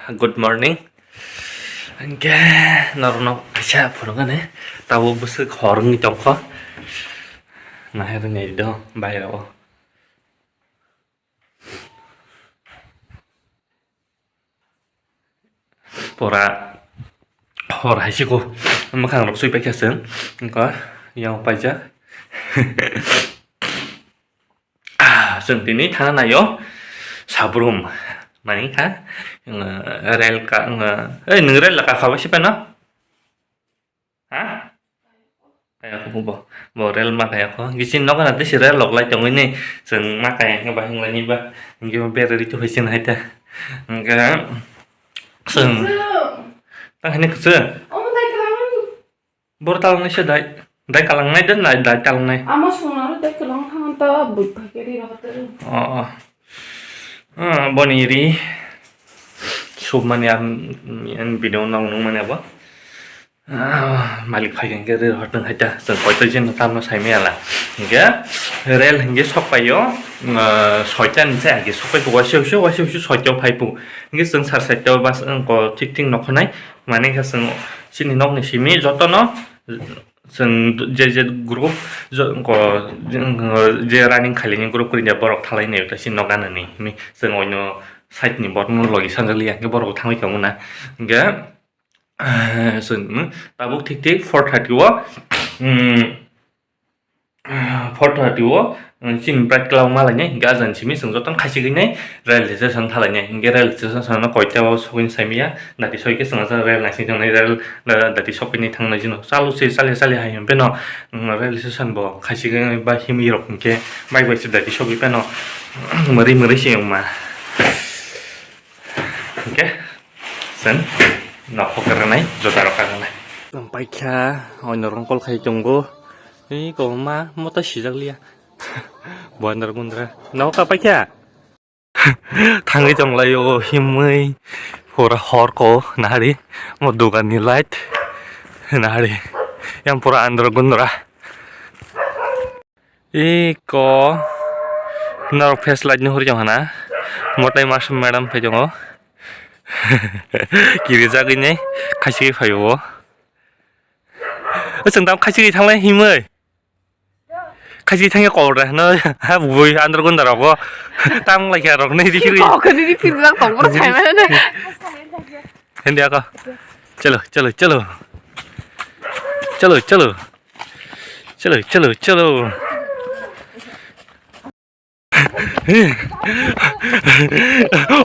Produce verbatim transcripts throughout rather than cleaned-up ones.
Good morning. Hingke norokno kaisa phunukani tabuk bwswk hor wngwi tongkho. Nahai rwngwi do bairao. Pura hor hai siko mwkhang rok sui paikha chwng wngkha yang paijak. Ah, chwng tini thana naio Sabrum mani kha rel ka ei nwng rel ka khabai si pano. Ha? Kaya ko bo, bo rel ma kaya ko. Gisin nogo na tisi rel lok lai tongwi ni chwng ma kaya hwnkhe ba hinglai ni ba. Hwnkhe ba berari tu haisin hai ta. Hwnkhe chwng ta hini kwchwng. Omo dai kwlangmani. Bor talangnai se dai. Dai kalangnai den dai, dai talangnai. Ama songna ro dai kwlang thang ta bui phai khe ri ro ta. Oh, oh. Ah, boni ri. Submani am, am video nang nung mani abo. Ah, malik phai hwnkhe rel hor tong hai ta, chwng koito jin tamno sai maya la. Hwnkhe rel hwnkhe sok paio, ah, soita ni sai hwnkhe sok pai waisa waisa waisa waisa soita phai phu. Hwnkhe chwng sar saita bus wngko thik thik nokho nai. Mane khe chwng chini nokni simi jotono chwng je je group jo-, wngko je running khailini group kwrwini borok thalai nai ta chini nok ganani. Hwnwi chwng oino side ni borokno logi sanjak liya hwnkhe borok bo thangwi tongo na. Hwnkhe Chwng, hmm, tabuk thik thik four thirty o, hmm, four thirty o, hmm, chini bright kwlangma lainai, hwnkhe ajani simi chwng jotono khaichigwi nai rail station thalainai, hwnkhe rail station no koita o sogwini saimanya, dati soi khe chwng rel naising tongnai, rail, da-, dati sokphini thangnai jino, chalo se chale chale hai hwnpheno, hmm, rail station bo khaichigwi ba himwi rok hwnkhe bike bai se dati sogwi pheno, mwrwi mwrwi se wngma. Hwnkhe chwng nokhok rwnai, juta rok ka rwnai. Chwng paikha, oino rong kol khai tongo. Ei, kwbangma mota sijak liya. Bandar gundra. Noka paikha. Thangwi tonglaio himwi. Pura hor ko nahari. Mo dugan ni light. Nahari. Yang pura andar gundra. Eko norok face light ni hori tong hana. Motai mas madam phai tongo. Kiri jagwi nai khaisigi phai o. O chwng tam khaisigi thanglai himwi. Khaisigi thangya kol re hwno. Ha bui andar gunda rogo. Tam lai kha rok nai ri ri. Kok ni ri phi jak tong bor sai mane. Hindi ako. Chalo, chalo, chalo. Chalo, chalo. Chalo, chalo, chalo.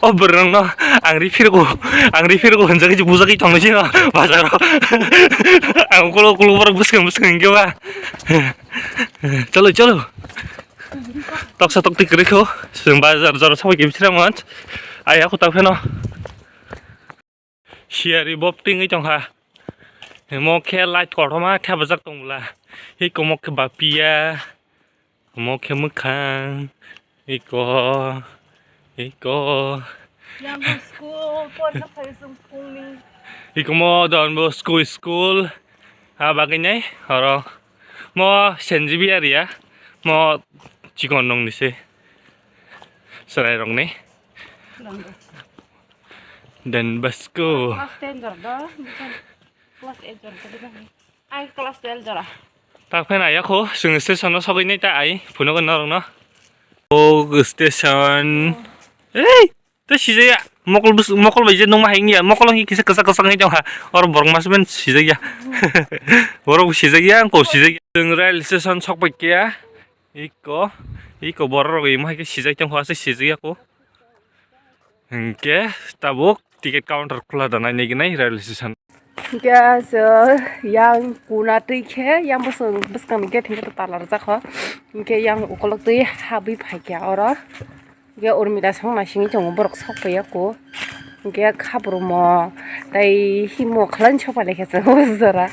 O bwrwngno ang ri phirgo, ang ri phirgo hwnjagwi bujagwi tongnai sino bazaro. Ang ukolok ukolok borok bwskang bwskang hinkhe ba. Chalo, chalo. Toksa tokti kwrwi kho, chwng bazar jora sabai khe bithra monch. Ai aku tak pheno. Siyari bob tingwi tongkha. Omo khe light kotorma thepajak tong bwla. Eko omo khe bapia. Omo khe mwkhang. Eko. Eko. Yang bo school, porna phai sung phungni. Eko mo Don Bosco school. Ha bagwi nai oro. Mo Saint Xavier ya. Mo chikon nong ni se. Chwrai rok ni. Don Bosco. Class ten jor do. Class eight jor do. Ai class twelve jora. Tak phai na yakho, chwng station no sogwi nai ta ai, phunukgo norok no. O station. Ei, to sijaya. Mokol bus-, mokol bai je nungma hai wngya, mokol wngya kisa kwchak kwchak wngwi tongkha. Oro borok masa pen sijaya. Borok sijaya, ang ko sijaya. Chwng rail station sok pai khe. Iko, iko borok rok imo hai khe sijak tongkha, aswk sijak ya kho. Hinkhe tabuk ticket counter khula da nai naignai railway station. Hinkhe aswk yang kuna twi khe yang bwswk bwskangni gate hinkhe tala rwjak kho. Hinkhe yang ukolok twi habwi phaikha oro. Hinkhe Urmila song naisingwi tongo borok sok paiya kho. Hinkhe khabrumo tei himo khlai sok pai laikha se o jora.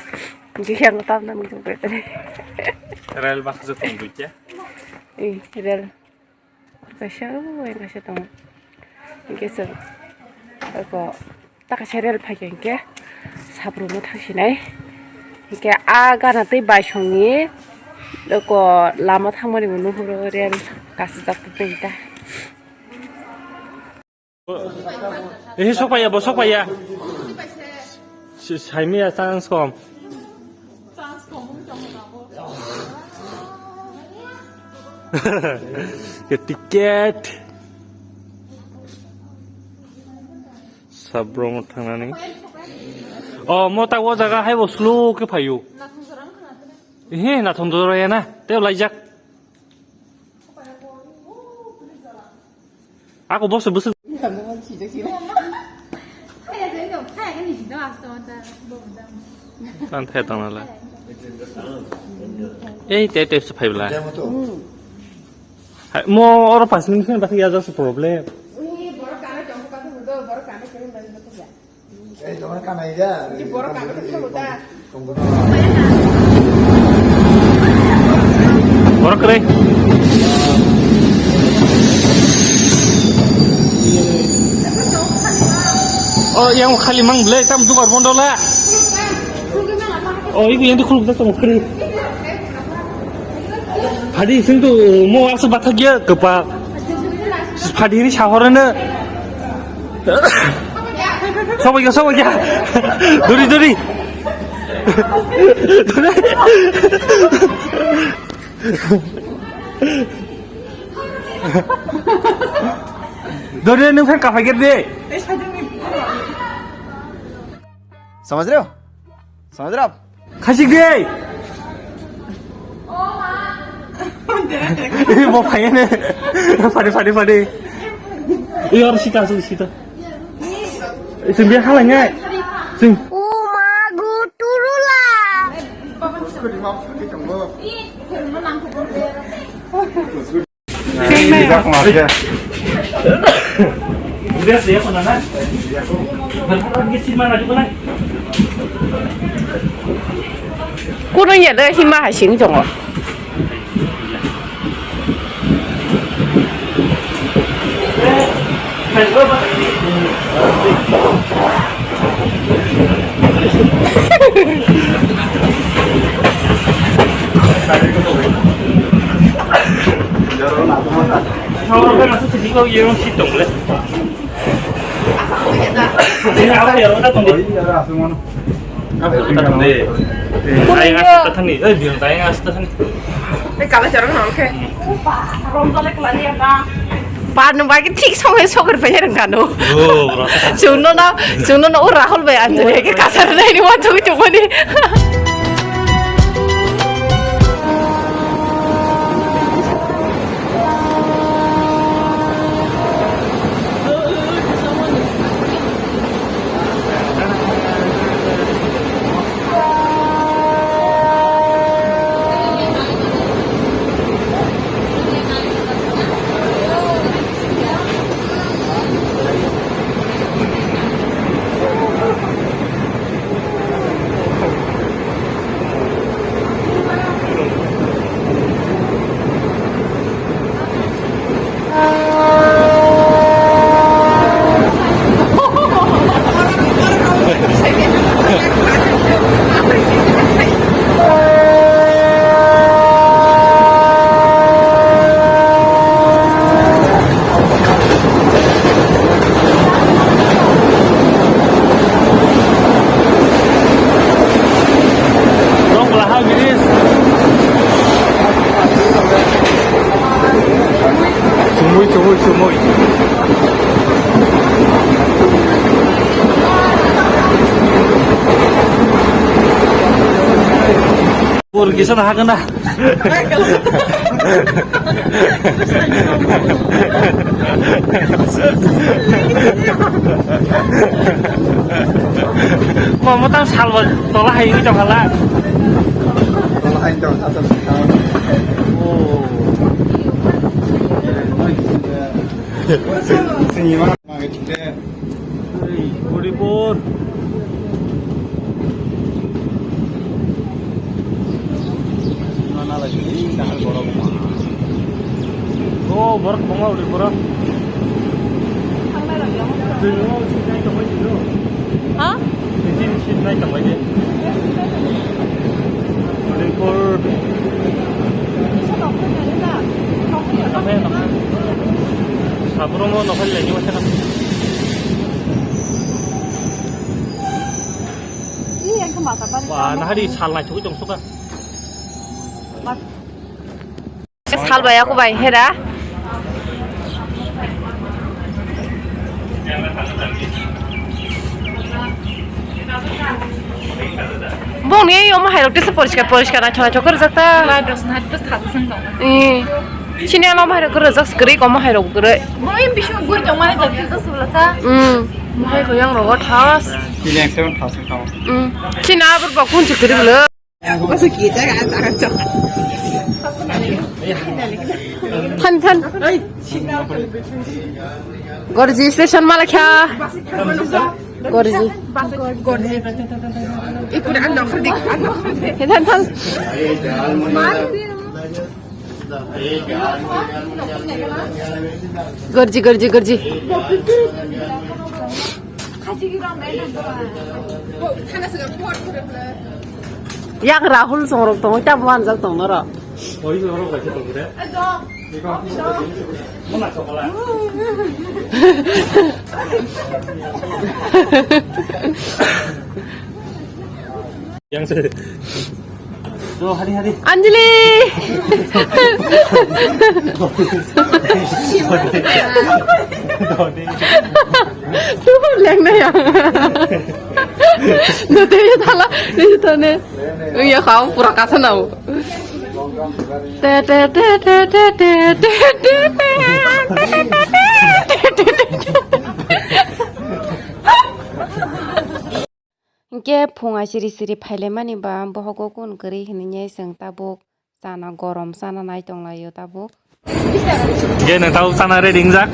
Hinkhe yang tamna nukjagwi tongkha. Rail bus se tong duiya. Ei, rel. Kaisa, o, kaisa tongo. Hinkhe chwng, eko, ta kaisa rel phaikha hinkhe, sabrumno thangsinai. Hinkhe a gana tei baisongni, eko, lama thangmani bo nuhuro rel kasijak tongwi ta. Eh, sokpaiya, bo sokpaiya. Si-, saimiya chance kom. Ke ticket. Sabrong thangnani. Oh, mo ta o jaga hai bo slow ke phaio. Ehe, nathong jora ya na. Teo laijak. Ako boso boso. Tan thai tang la. Ei, te te se phai bla. Hai, mo oro pas minute khe bakhi ya, just problem. Borok kwrwi. O, yang khali mang ble, tam dugar bondo la. O, iku yang dikhuluk dak tong kwrwi. Phadi sing tu mo asa bathak ya kepa. Phadi ni sahorana. Sobo ya, sobo ya. Duri, duri. Duri, nung fan kafa gede. Samajro? Samajro? Khasik de! Eh, bo phai ne. Phade, phade, phade. Eh, or sita, sita, sita. Eh, sing biya halai ngai. Sing. O ma go turula. Kuno ya da hima hasing jongo. Ayang aswk ta thani, oi, biyang ta ayang aswk ta thani. Par no bai thik song hai sokar pai rang kano. Oh, bro. Chwngno na, chwngno na o Rahul bai Anjali ke kasar nai ni wa thugui thugui ni. Sumui, sumui, sumui. Por kisa na hakana. Mama tang salwa tola hai ni tong hala. Tola hai tong hala. Oh. Sini mana? Hey, Udaipur. Oh, borok kwbangma Udaipur o. Ha? Nini seat nai tongbai di. Udaipur. Sabrumno nokhorlaini masa. Ba, nahari sal naithogwi tong suka. Sal bai ako bai hera. Bongni omo hairok tesa poriskar poriskar naithok naithok khe rijak ta. Light rok se naithok tesa thajak song tong. Ee. Chini ano omo hairok kwrwi rijak se kwrwi omo hairok kwrwi. Bongni bising guri tongmani jak tesa sublasa. Hmm. Omo hai khe yang rogo thas. Chini ang seven thousand tong. Hmm. Chini abor ba kun se kwrwi bwle. Than than. Gorji station malakha. Gorji. He than than. Gorji gorji gorji. Yak Rahul songrok tongo, ta buan jak tong noro. Yang se. Anjali. Tuh, leng na ya. Dode ya thala, ya tane. Ya kau pura kasa nau. Te, te, te. Hinkhe phung aisiri siri phailaimani ba bohogo kun kwrwi hinwi chwng tabuk chana gorom chana nai tonglaio tabuk. Hinkhe nwng tabuk chana ready wngjak?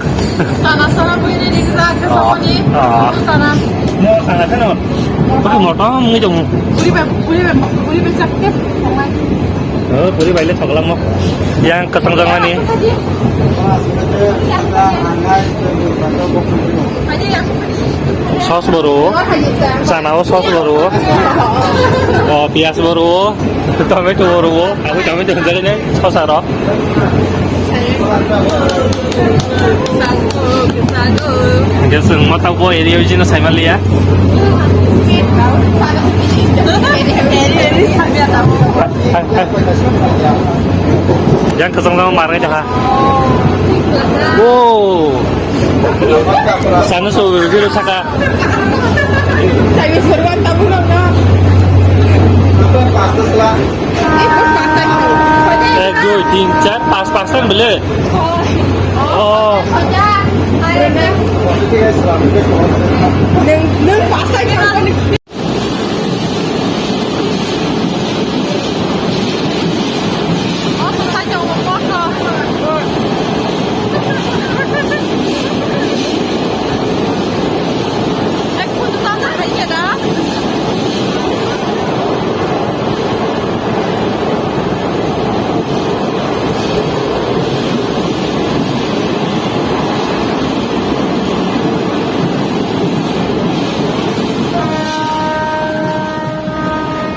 Chana chana bui ready wngjak, khe samani. Oh. Chana. Mo chana kheno. Bwtwi motom wngwi tongo. Puri bai, puri bai, puri bai chak khe thangnai. Oh, puri bai le thoklam mo. Yang kwchang jangmani. Sos bo rwo, chana o sos bo rwo, o piyaj bo rwo, tomato bo rwo, abo tomato hwnjak nai sosa rok. Hingke chwng motha bo area o jino sai manliya. Yang kwchang jang marnai jaha. Wow. Sana so video saka. Ek, dui, tin, char, pas, pas tang bele. Oh.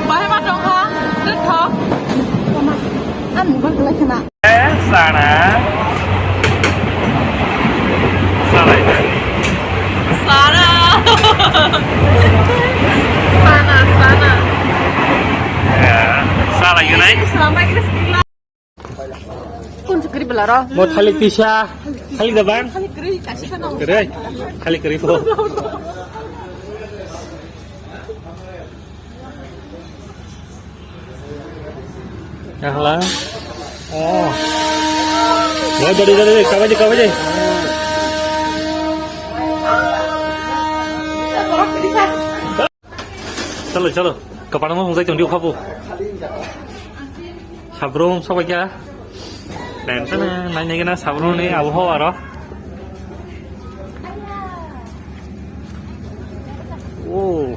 Bahai ma tongkha, tei thok. Ang mobile kwlai khna. Eh, sana. Sana. Sana. Sana, sana. Ya, sana, you know? Selama ini sekilas. Kun se kwrwi bwla ro? Mo thalik tisa, thalik da bang? Thalik kwrwi, kaisa no. Kwrwi, thalik kwrwi bo. Ahla. Oh. Mo dari dari, kawai di, kawai di. Chalo, chalo. Kapano mo hwnjai tong diu khabu. Sabrum sobai kha. Tentana, nai nai gana sabrum ni abo ho aro. Oh.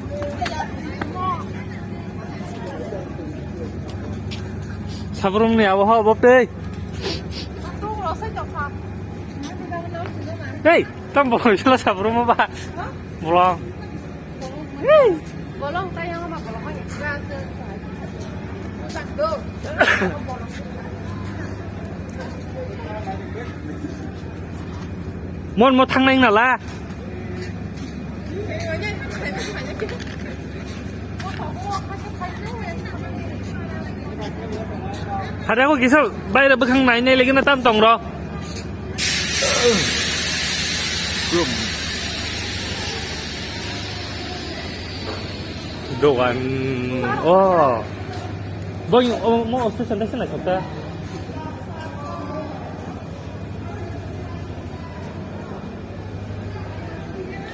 Sabrum ni abo ho boptei. Hey, tam bo sabrum ba. Bolong. Bolong tayang ma bolong ma. Mon mo thangnai nala. Hada ko kisal baire bwkhang nai nai lagi na tam tong ro. Dogan. Oh. Boy, oh, mo station station lai kota.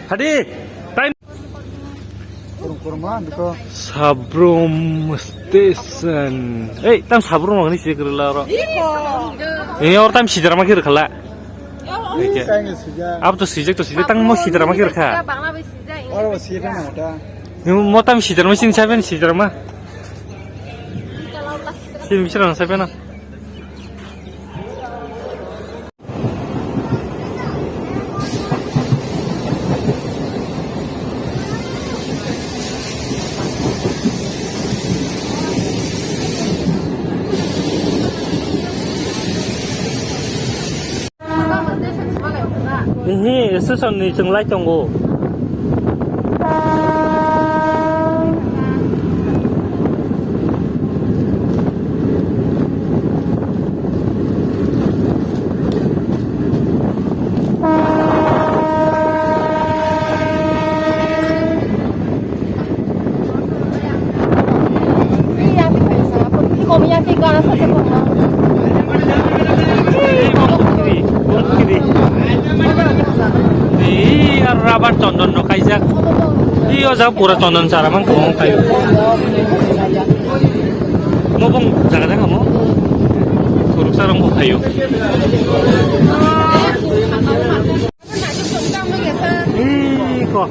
Hadi, time. Kurung kurung ma biko. Sabrum station. Eh, tam Sabrum ni sih kerela ro. Eh, or tam Sidrama kiri kala. Oke. Saya nggak sejak. Apa tuh sejak tuh sejak tang mau Sidrama kiri kha. Orang masih ada. Ini mau tam Sidrama sini siapa nih Sidrama? Sini bisa orang siapa nih? Ehe, station ni chwng lai tongo. Ee, aro rubber chondon rok kaijak. Ee, o jaga pura chondon chara mang tong khaio. Mo bong jaga jaga mo. Kuruk sarong bo khaio. Iko.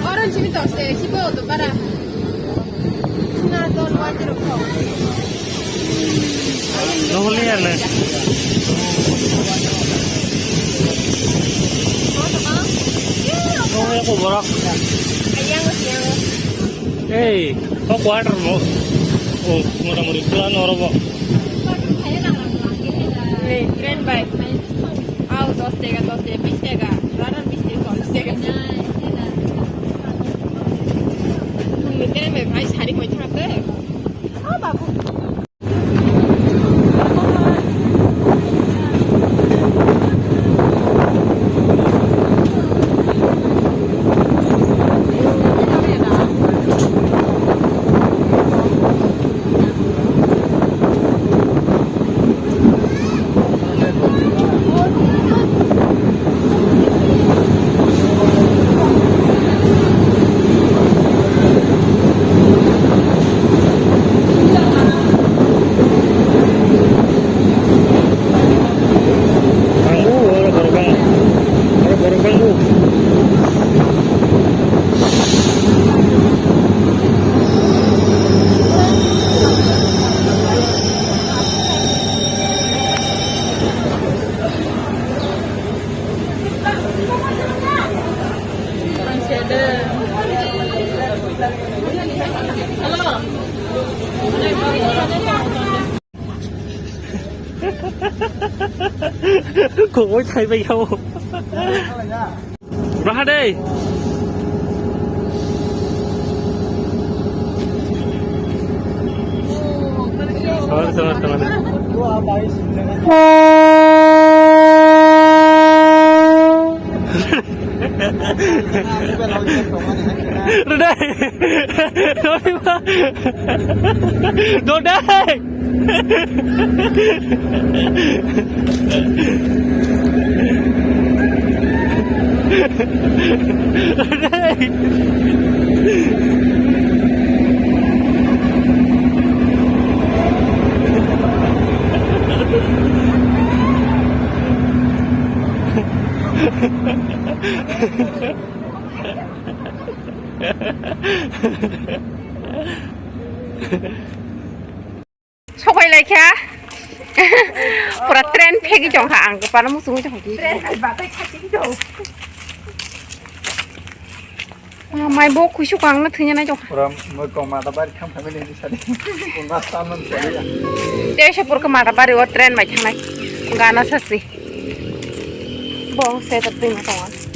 Orange ni to se, si bo to para. Na to no wa tiro ko. Dohli ane. Dohli ko borak. Ayang, ayang. Ei, kok water bo. Oh, motamoti plan oro bo. Ni, train bai. Au, dos tega, dos tega, bis tega. Rara bis tega, solis tega. Ni train bai, bhai, sari hoi thangte. Oh, babu. Bangbu, oro borok bang-, oro borok bangbu. Koboi thaibai yao. Raha dei. Sabar, sabar, sabar. Dodai. Dodai. Sokai lai kha. Pura train phegi jong kha ang, para muchung jong kha. Train bai batai kha ki jong. Ah, mai bo khuisu kang na thwinya nai jong kha. Pura moi kong mata bari kham kham ni sadi. Kong rasta man sadi ya. Te se pur ka mata bari o train mai thangnai. Gana sasi. Bong se ta twi ma tong.